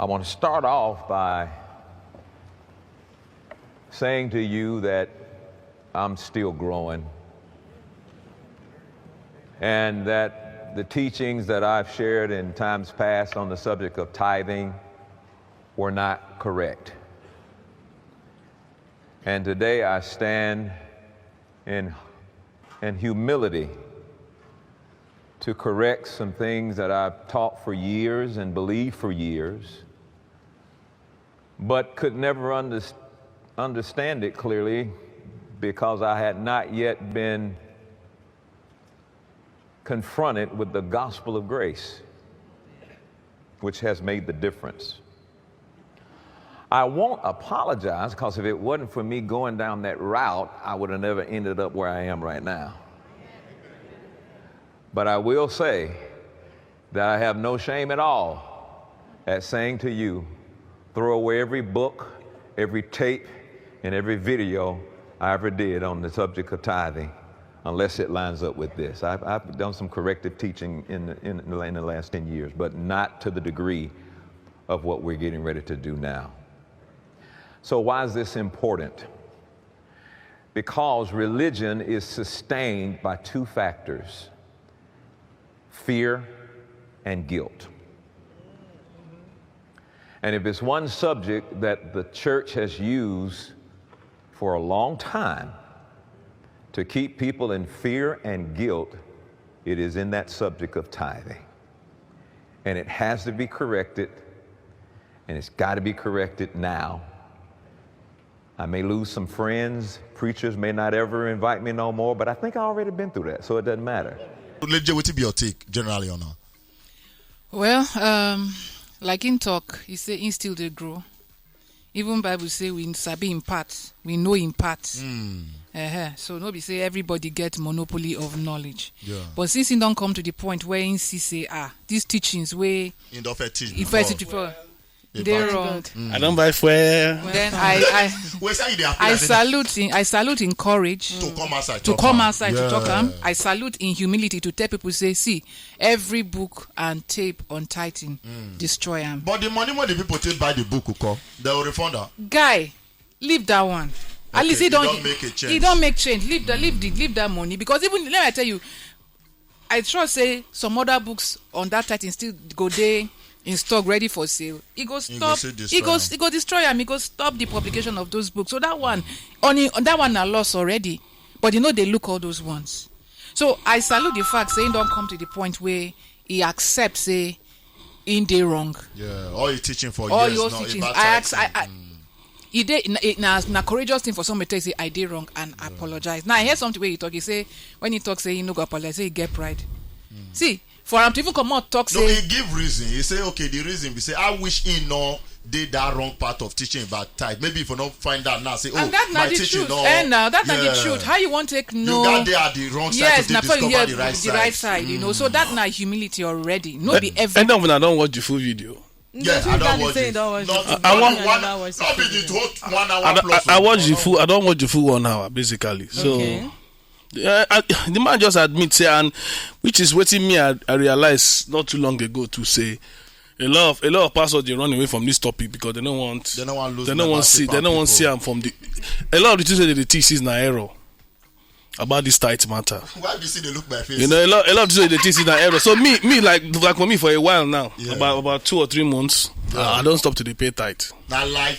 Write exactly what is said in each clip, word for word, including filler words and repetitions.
I want to start off by saying to you that I'm still growing, and that the teachings that I've shared in times past on the subject of tithing were not correct. And today I stand in, in humility to correct some things that I've taught for years and believed for years, but could never unders-, understand it clearly because I had not yet been confronted with the gospel of grace, which has made the difference. I won't apologize, because if it wasn't for me going down that route, I would have never ended up where I am right now. But I will say that I have no shame at all at saying to you, throw away every book, every tape, and every video I ever did on the subject of tithing, unless it lines up with this. I've, I've done some corrective teaching in the, in, the, in the last ten years, but not to the degree of what we're getting ready to do now. So, why is this important? Because religion is sustained by two factors: fear and guilt. And if it's one subject that the church has used for a long time to keep people in fear and guilt, it is in that subject of tithing. And it has to be corrected, and it's got to be corrected now. I may lose some friends, preachers may not ever invite me no more, but I think I already been through that, so it doesn't matter. Lady J, wetin be your take generally on that? Well, um, like him talk, he say he still dey grow. Even Bible say we sabi in part, we know in part. Uh-huh. So no be say everybody get monopoly of knowledge. Yeah. But since he don come to the point where he see say, ah, these teachings wey In the first teach he first before. Teach before, They they back. wrong. Mm. I don't buy fuel. Then I, I Wait, say you dey happy I like that? Salute in I salute in courage To come outside. To talk come am. outside to talk Yeah. am. I salute in humility to tell people say, see, every book and tape on tithing, destroy am. But the money wey the people take buy the book, come, they will refund am. Guy, leave that one. At Okay, least he he don't don make a change. He don't make change. Leave the leave the leave that money, because even let me tell you, I sure say some other books on that tithing still go dey in stock ready for sale. He go go stop. still He destroy go am. He go destroy am. He go stop the publication of those books. So that one, only that one na loss already. But you know they look all those ones. So I salute the fact say he don come to the point where he accepts say he dey wrong. Yeah, all you teaching for All years your now teachings. about I ask. I, tithing. I, he dey na, na, na courageous thing for somebody to say I dey wrong and apologize. Now I hear something where you talk. He say when he talk say he no go apologize, say he get pride. See, for am to even come out talk No, say he give reason. He say, okay, the reason we say I wish he no did that wrong part of teaching about tithe. Maybe if you not find out now, say, oh, and that na my the teaching truth. no. And now that na the Yeah. truth. How you want take You no? got there at the wrong side Yes, to na discover yeah, the right the side. right side. You know, so that na humility already. No be every. End up when I don't watch the full video. Yeah, I don't watch Say it. don't watch Not, it. not I the want- one, I don't watch not be it. the whole one hour I, don't- plus. I, I watch the No. full. I don't watch the full one hour basically. So Okay. uh, I, the man just admit say, and which is waiting me. I, I realized not too long ago to say a lot of a lot of pastors they run away from this topic because they don't want They don't want lose they don't want membership see they and don't want people. See am from the a lot of the things that they teach is na error about this tithe matter. Why do you see they look my face? You know, a lot, a lot of people they teach is na error. So me, me like like for me for a while now, Yeah. about about two or three months, I, I don't stop to dey pay tithe. Na lie.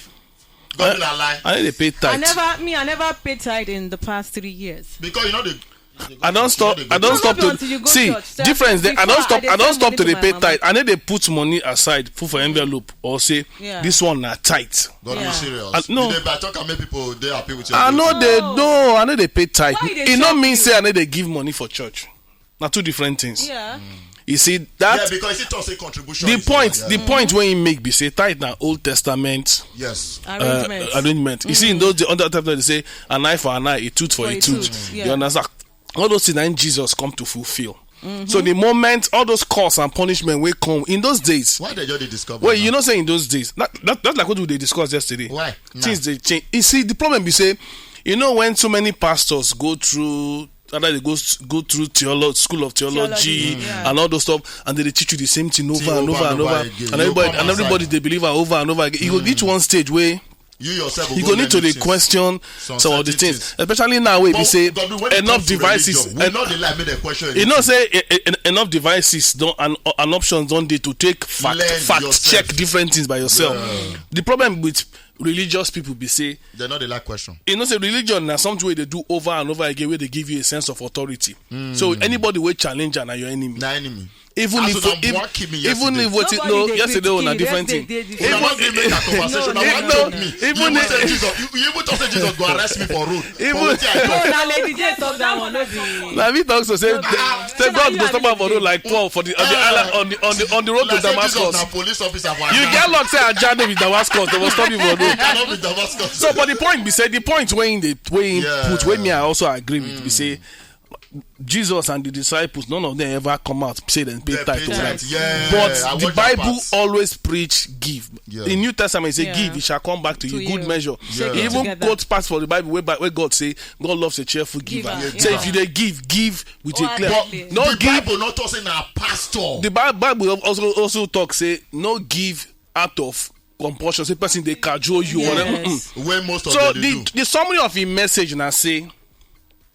God na lie. I need to pay tithe. I never, me, I never paid tithe in the past three years. Because you know the. I don't stop. I don't stop Until you to go see church. So difference. There, I before, don't stop. dey I don't send stop to money dey my pay mama. Tithe. I need to put money aside, put for envelope, or say Yeah. This one na tithe. God Yeah. be serious. I- no. You dey buy talk and make people dey happy with your. I know they no. I know they pay tithe. Why you dey It no shock mean you? Say I know they give money for church. Na two different things. Yeah. You see Yeah, that because it talks a contribution. the Is point not, the yeah. Point when he make be say tithe na Old Testament Yes. uh, Arrangement. arrangement. You see in those the under Testament they say an eye for an eye, a tooth for, For a a tooth. tooth, yeah. You understand? All those things na Jesus come to fulfill. So the moment all those curse and punishment will come in those days. Why they just dey discover? Well, now? You know, say in those days, that, that, that's like what we dey discuss yesterday. Why? Things they change. You see, the problem be say, you know, when so many pastors go through either they go s- go through theology, school of theology, Theology, yeah. and all those stuff, and they dey teach you the same thing over Thing and over over and and over, over again. and You everybody come and everybody outside. They believe am over and over again. You go reach one stage where You yourself will you go go learn need to new dey things. Question Some some of the certain things, things. Especially now wey be But say God, when it enough comes to devices religion, we en- not dey lie, make dem question you know anything. Say e- e- en- enough devices don and, and options don dey to take fact Learn fact yourself. Check different things by yourself. Yeah. The problem with religious people be say They no dey like question. You know say religion na something wey dey do over and over again, wey dey give you a sense of authority. So anybody wey challenge am na your enemy. Na enemy. Even As if una if, wan kill me even yesterday. If wetin Nobody no dey yesterday beat on a kill, different let's thing. Dey, dey, dey Una Even no gree make a conversation. No, Una wan no, chop me. Even You even if- say Jesus, you, you even talk say Jesus go arrest me for road. For Even- wetin I No, talk. Na Lady J talk that one, no be. Na me talk so say Ah, say so God you go are stop am for road like Paul for the on the Ah. island on the on the on the road to Like say Jesus Damascus. Na police officer for You Abuja. Get luck say Ajah no be Damascus, they will stop you for road. Cannot be Damascus. So, but the point be say the point wey him dey wey him Yeah. Put wey me I also agree with be say Jesus and the disciples, none of them ever come out say dem pay They tithe pay to tithe, right. Yeah, I But the watch that Bible part. Always preach give. Yeah. The New Testament say Yeah. Give, it shall come back to To you, good you. Measure. Shake He it even together. Quote parts for the Bible where, Bi- where God say God loves a cheerful giver. Giver, Say yeah. If you dey give, give with a Oh, clear. But Exactly. No The give. Bible not talk say na pastor. The Bi- Bible also also talk say no give out of compulsion. Say person dey cajole you. Yes. Whatever. Mm-mm. Where most of So them dey the do. The summary of his message na say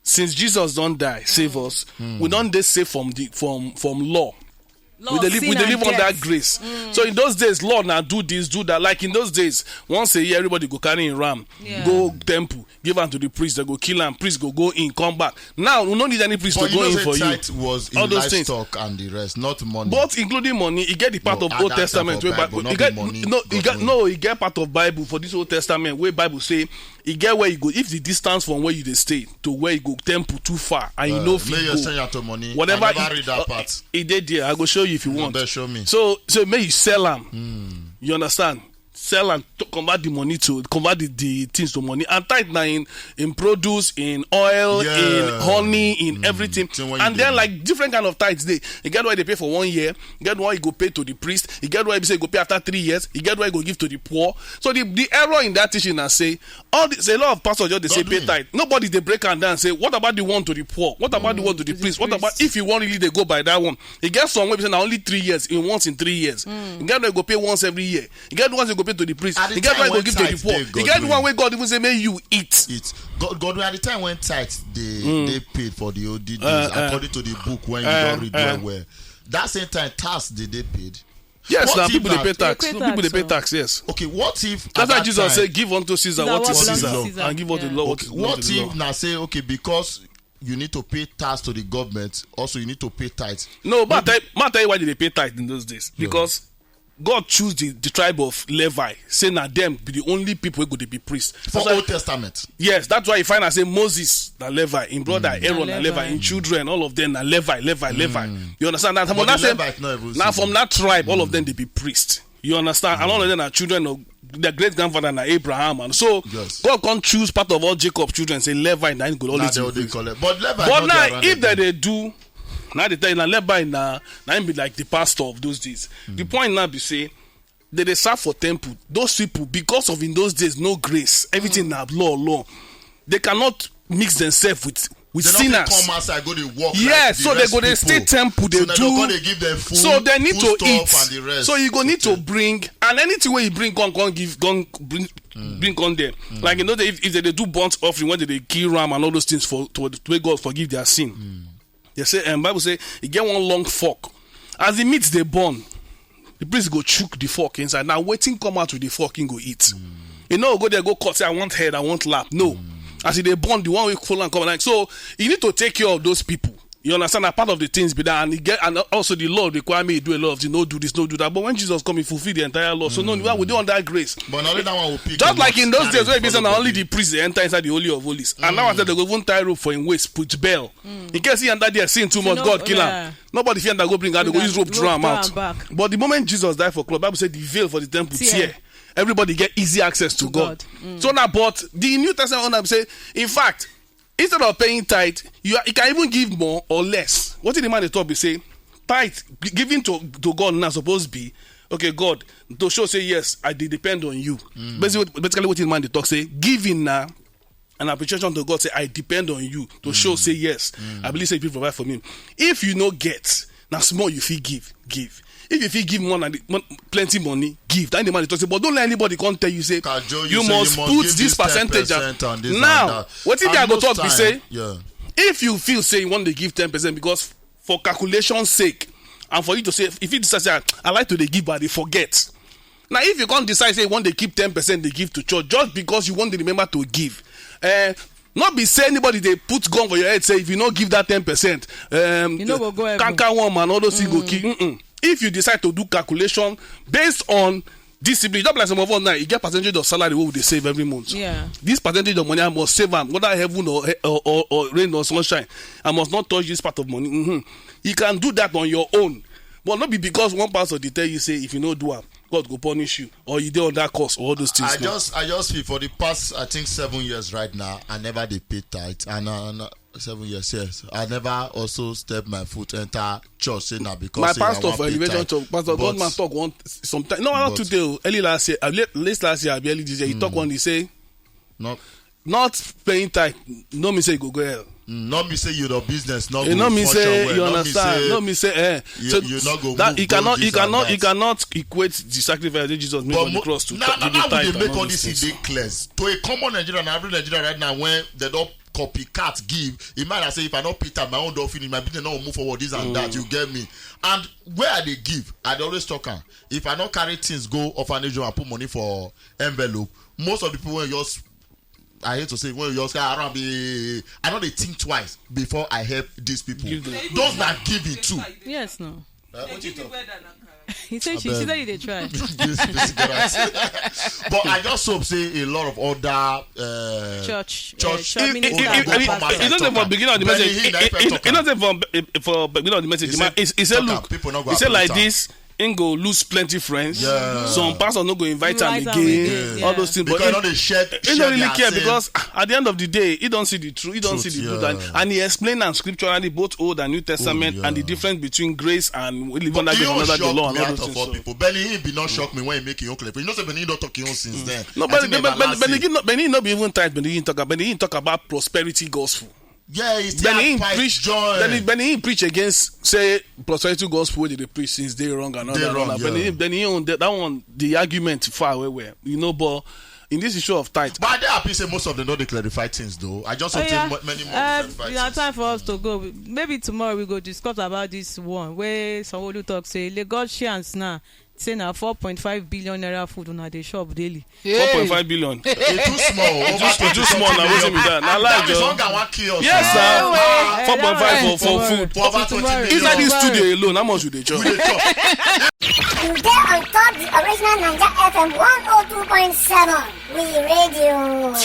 since Jesus don die, save us, we don dey safe from the from from law. Law, we dey live we sin dey and live under death. Grace. So in those days, law na do this, do that. Like in those days, once a year everybody go carry him ram, Yeah. Go temple, give am to the priest, they go kill am, priest go go in, come back. Now we no need any priest But to you go know in say for you. Tithe was in All those things. Livestock and the rest, not money. But including money, e get the part No, of at Old that time Testament for wey Bible, Bible, e not get be money, no, e but get money. No, e get part of Bible for this Old Testament wey Bible say e get where you go if the distance from where you dey stay to where you go temple too far and you Uh, no fit make you go. Send your to money. Whatever I never it, read that uh, part. E dey there. I go show you if you No, want. Better show me. So so make you sell am. You understand? Sell and to convert the money to convert the, the things to money and tithe na in in produce, in oil, Yeah. In honey, in Mm. Everything. Thing wey you And dey then do. Like different kind of tithes dey. You get why they pay for one year, get why you go pay to the priest, you get why you say you go pay after three years, you get why you go give to the poor. So the, the error in that teaching na say all this a lot of pastors just dey say Don't pay do it. Tithe. Nobody dey break am down say what about the one to the poor? What about the one to the To the priest? What about priest. If you wan really dey go by that one? E get some wey be say na only three years, in once in three years. E get wey go pay once every year. E get the ones wey go pay to the priest. At the E get time wey go when give to the tithe poor. Dey, E get the God one will. Wey God even say make you eat. Eat. God, God will at the time when tithe dey dey paid for the olden days, Uh, uh. According to the book when you Uh, don read uh. Well well. That same time tax dey dey paid. Yes, What now if people dey na pay tax. They pay No, people dey tax, pay so. Tax. Yes. Okay, what if at That's why that Jesus time say, "Give unto Caesar That what what is belongs to Caesar, Caesar, and give unto the yeah. Lord what Okay, is what belongs to the if Lord." Na say okay because you need to pay tax to the government, also you need to pay tithe. No, but I, but I tell you why they dey pay tithe in those days. Because God choose the, the tribe of Levi, say na them be the only people wey go dey be priest. For That's why- Old Testament. Yes, that's why you find out say Moses na Levi, in brother Aaron na Na Levi, Levi. In children, all of them na Levi, Levi, Levi. You understand that? From But that the same, Levite not even now see from them. That tribe, all of them they be priest. You understand? And all of them are children of their great grandfather na Abraham, and so Yes. God can't choose part of all Jacob's children. Say Levi, na him go Now always they be only priest. Collect. But Levi But not now, dey around if again. They, they do, now they tell you now Levi now, now him be like the pastor of those days. The point now be say they dey serve for temple. Those people, because of in those days no grace, everything na law, law. They cannot mix themselves with with They no fit sinners. Come outside go dey work Yes, like the so they rest go dey people. Stay temple, they So they do. Go dey give them food, So they need to food eat. Stuff and the rest. So you go need to Okay. Bring and anything where you bring, come come give, come bring, bring on there. Like you know, if, if they dey do burnt offering when they dey kill ram and all those things for to, to make God forgive their sin. They say, um, Bible say, you get one long fork. As the meat they burn, the priest go chook the fork inside. Now waiting come out with the fork, he go eat. You know, go there, go cut. Say, I want head, I want lap. No, as they burn, the one we full and come like so. You need to take care of those people. You understand? That part of the things be that, and you get, and also the law require me to do a lot of things. No do this, no do that. But when Jesus come, he fulfill the entire law. So no, we are we dey under grace. But only that one will pick Just him like up, in those carry days, where it be say follow na only body. The priest they enter inside the holy of holies, and now I said they go even tie rope for him waist, put bell. In case he enter there, sin too much, No, God kill yeah. Him. Nobody fit enter go bring out, they go Bring use am, rope draw rope am draw out. Am back. But the moment Jesus died for cross, Bible said the veil for the temple Tear. Tear. Everybody get easy access to To God. God. So now, but the New Testament owner say, in fact, instead of paying tithe, you, are, you can even give more or less. What did the man dey talk be say? Tithe gi- giving to, to God now supposed be okay. God to show say yes, I did depend on you. Basically, basically, what the man dey talk say giving now an appreciation to God, say, "I depend on you to show, say, yes, I believe, say, you provide for me." If you no get, na small you fit give, give. If you fit give more than the, mon- plenty money, give. That the man dey talk say, but don't let anybody come tell you, say, Kajo, you you say must you must put give this this percentage. And ten percent and this and now, that. What if I go talk be say, yeah. If you feel say you want to give ten percent, because for calculation sake, and for you to say, if you decide say, "I, I like to dey give, but I dey forget." Now, if you can't decide say you want to keep ten percent, they give to church just because you want to remember to give. Uh, not be say anybody they put gun for your head, say, "If you no give that ten percent, um, You no go go heaven." Kanka one man, all those things go kill." Mm-mm. If you decide to do calculation based on discipline, just like some of us now, you get percentage of salary wey we dey save every month. Yeah. This percentage of money, I must save am, whether heaven or, or, or, or rain or sunshine. I must not touch this part of money. Mm-hmm. You can do that on your own. But not be because one pastor dey tell you, say, "If you no do am, God go punish you," or you dey on that course, or all those things. I now. Just, I just feel for the past, I think, seven years right now, I never dey pay tithe, and, uh, and, uh, seven years, yes, I never also step my foot enter church. Say na because my say I pastor wan for pay Elevation tithe. Church, Pastor But Godman talk one sometime. No, not but today. Oh, early last year, uh, late, late last year, I be early this year. He talk one. He say, no, not paying tithe no mean say you go go hell. Mm, no mean say you, your business no E go no mean function say well. You No mean understand. Say No mean say, eh. You, So you no go that move, you go cannot, this you and cannot, you that. Cannot equate the sacrifice that Jesus made But on the mo- cross to now, ta- now, giving now we tithe dey and make all all these these things. Things clear to a common Nigerian, average Nigerian right now, when they don't copycat give, it might say, "If I not pay tithe, my own don't finish, my business not move forward, this and that." You get me? And where I dey give, I dey always talk am. If I not carry things go orphanage home and put money for envelope, most of the people wey just I hate to say, when you just around be, I know they think twice before I help these people. Give them. Those that give it too. Yes, no. Uh, what you talk? He said she, she said you dey try. This, this guy. But I just hope say a lot of other, uh, Church, church uh, church It, it, minister it, it, and it, pastor. It doesn't for beginning of the Benny message. Hinn na It, it, first it talk am. Doesn't for, for beginning of the message. He The man, say, it's, it's a talk look. Am. People no go He say appreciate like am. This. Im go lose plenty friends. Yeah. Some pastor no go invite am Invite am again. Again, All yeah. Those things. Because But he, he no dey share, he share don't really their care same because, ah, at the end of the day, he don't see the truth. He don't Truth, see the truth. And, yeah. And he explained am scripturally, both Old and New Testament, Old, yeah. And the difference between grace and we live But under he grace don't and under the shock law and me all out those of things. All So. People. Benny Hinn be not shock me when he make him own claim. You know, say Benny Hinn don't talk his own since then. No, I Benny, think Benny, maybe Benny, last Benny, year. Hinn no, Benny Hinn no be even tithe. Benny Hinn talk. Benny Hinn talk about prosperity gospel. Yeah, it's Benny Hinn preach. Joy. Benny, Benny Hinn preach against say prosperity gospel wey dey dey preach since dey wrong and all Dey that. Wrong, All that. Yeah. Benny Hinn, Benny Hinn own that, that one, the argument far away where you know, but in this issue of tithe. But I dey happy say most of them don't dey clarify things though. I just Oh, hope say yeah. Mo- many more Uh, clarify yeah, things. Time for us to go. Maybe tomorrow we go discuss about this one where Sanwo-Olu talk say Lagosians now say na four point five billion naira food una dey shop daily. Hey. Four point five billion. It too small. It too, it too small now. Wetin be that? Na lie, Joe. Yes, sir. Four point five for, for food. For over twenty million. Inside this studio alone, how much you dey chop? We dey chop. You dey on top the original Naija F M one oh two point seven. We radio.